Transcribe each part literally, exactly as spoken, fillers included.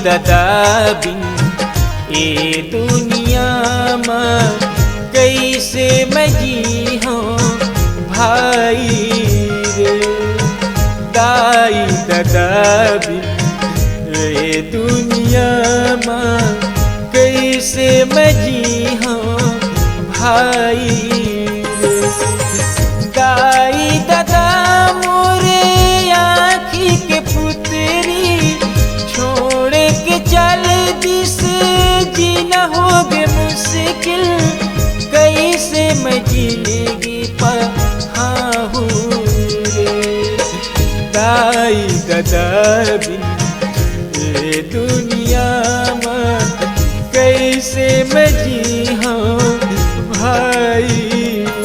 ददा बिन ए दुनिया म कइसे मैं जीहूँ भाई रे। दाई ददा बिन ए दुनिया म कइसे मैं जीहूँ भाई रे। दाई ददा मोरे आँखी के पुतरी छोड़ के चल दिस, जीना होगे मुश्किल, कइसे मैं जिंदगी पहाहूँ रे। दाई ददा बिन ए दुनिया म कइसे मैं जीहूँ भाई रे।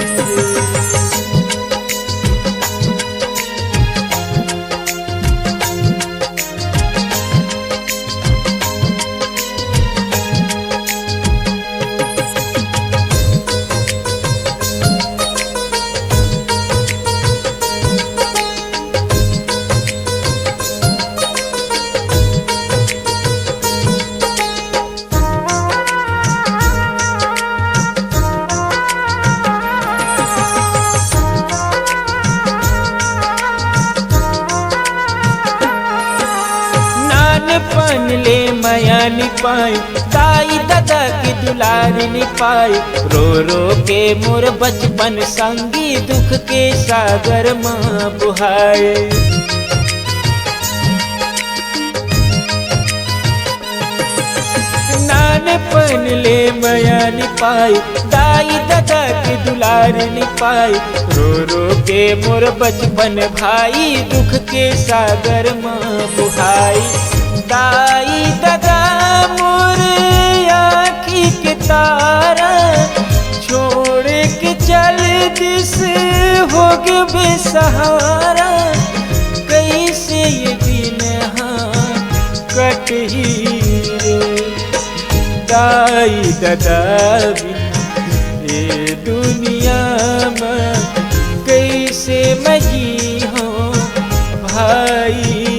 नानपन ले मया नि पाए, दाई ददा के दुलार नि पाए, रो रो के मोर बचपन संगी दुख के सागर म बुहाए। नानपन ले मया नि पाए, दाई ददा के दुलार नि पाए, रो रो के मोर बचपन भाई दुख के सागर म बुहाई। दाई ददा मोर आँखी के तारा छोड़ के चल दिस, होगे बेसहारा, कइसे ये दिन हा कटही रे। दाई ददा बिन ए दुनिया म कइसे मैं जीहूँ भाई रे।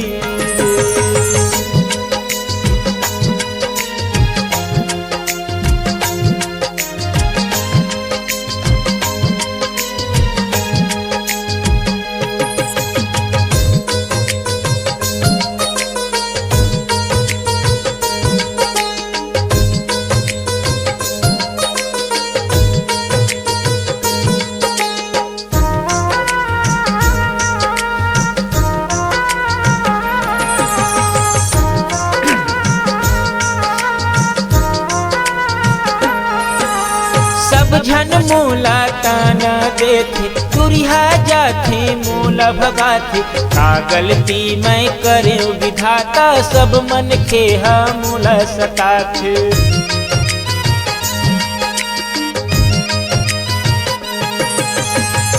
सब झन मोला ताना देथे, तुरिहा जाथे मोला भगाथे। का गलती मैं करेंव विधाता, सब मनखे ह मोला सताथे।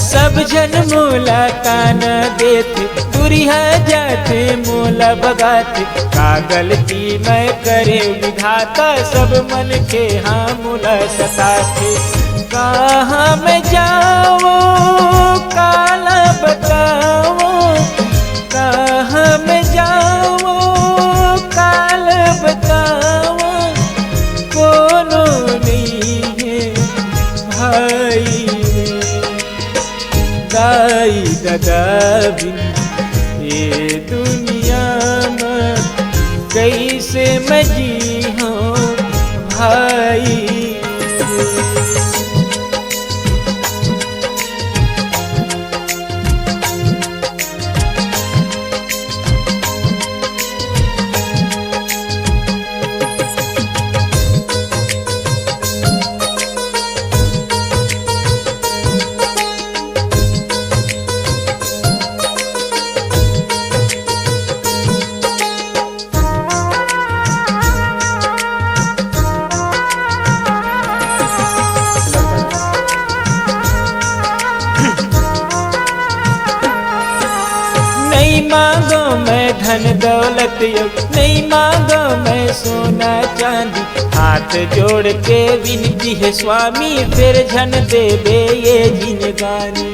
सब झन मोला ताना देथे, तुरिहा जाथे मोला भगाथे। का गलती मैं करेंव विधाता, सब मनखे हा मोला सताथे। कहाँ मैं जावँव काला बतावँव, कहाँ मैं जावँव काला बतावँव, कोनो नइ हे भाई रे। दाई ददा बिन ए दुनिया म कइसे मैं जीहूँ भाई रे। नइ मांगों मैं धन दौलत यो, नइ मांगों मैं सोना चांदी। हाथ जोड़ के विनती हे स्वामी, फेर झन देबे ये जिनगानी।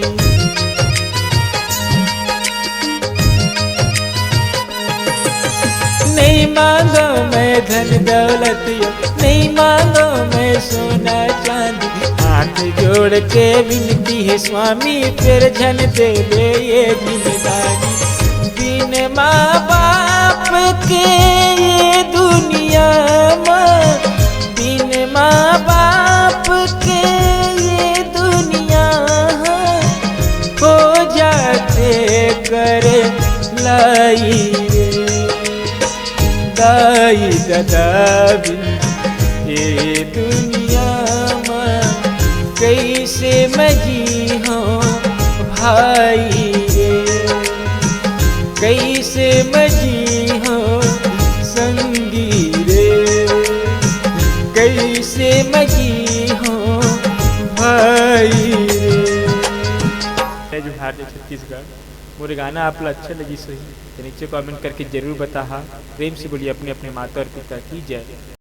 नहीं मांगो मैं धन दौलत यो, नहीं मांगो मैं सोना चांदी। हाथ जोड़ के विनती है स्वामी, फिर झन दे दे ये जिंदगानी। बिन माँ बाप के ये दुनिया में, बिन माँ बाप के ये दुनिया हो जाते कर लाई रे। दाई ददा बिन ये दुनिया मा कैसे मैं जी हूँ भाई रे, कैसे मैं जी हूँ संगी रे, कैसे मैं जी हूँ भाई रे। जय जोहार, जय छत्तीसगढ़। मोर गाना आप ला अच्छा लगिस होही त नीचे कमेंट करके जरूर बताहा। प्रेम से बोलिए अपने अपने माता और पिता की जय।